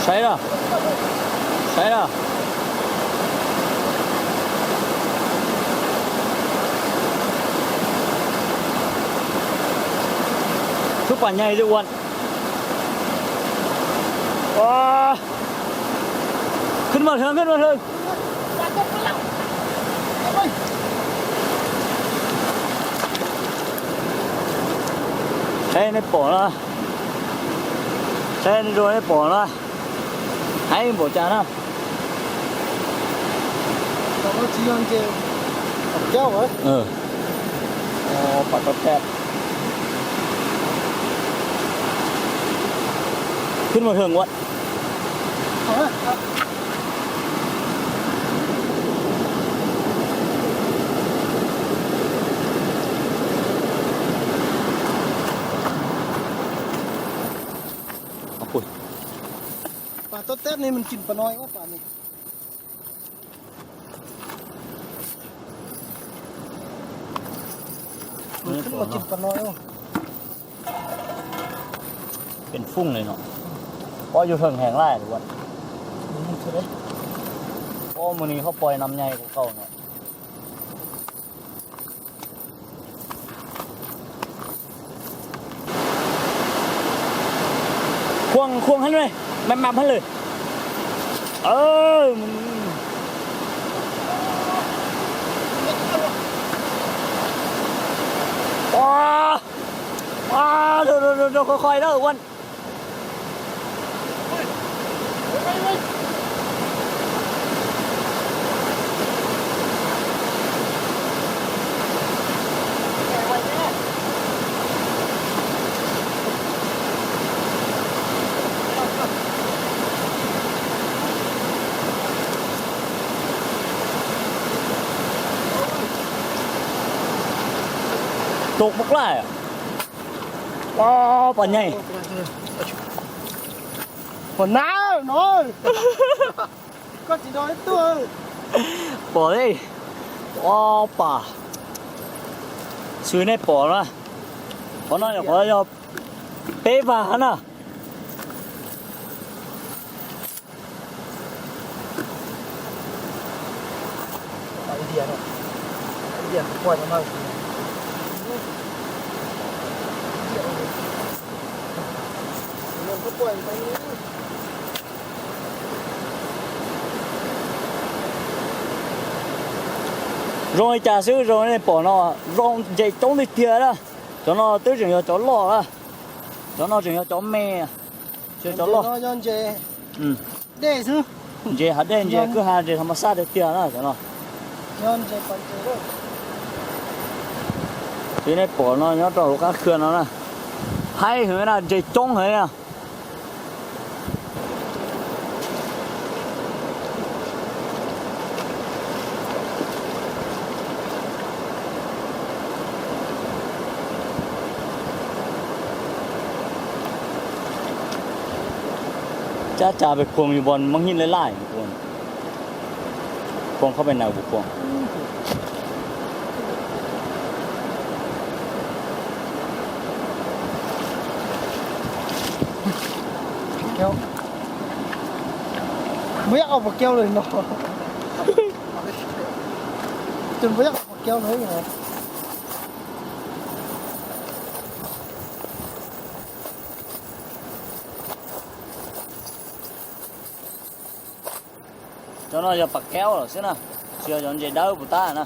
Saib na, saib na. Sub pas nyais li ua. Khwb mas hloov, khwb mas hloov. Saib nej pom na, saib nej pom na, haib npaum cas na. Khwb mas hloov ua. Pas tob teb ne, mas tsim pas no, pas ne. Pem fooj li no, pob yuav hloov heev lawm. Pob mus ni hov poi nam nyais kuv qaug no. Khuam khuam hab, maj maj hab lawm. Rau qhov qhov na ua. Tus puas laj. Pom nyais. Pom na no. Pom li. Ob pas. Xws nej pom na. Qhov no yog qhov yog peb vag na. Zoo li cas xwb, zoo li nej pom no, zoo ntses coob tiag tiag na. Cov no twb tseem yog cov loj na. Cov no tseem yog cov me, tsis yog cov loj. Ntses hav dej, ntses kwj ha, ntses tha ma xaj tiag tiag na cov no. Xws nej pom no nyob rau hauv qab khw no na, haib heev na, ntses coob heev na. Cab cas pes khuam yus npog Moob Hib laj laj, khuam qhov pes nawm kuv khuam. Npog yaj qhov pom kiag lawm no. Tus npog yaj qhov pom kiag lawm. Cov no yog pas kaub lawm xwb na, tsis yog cov ntses dawb puas tab na.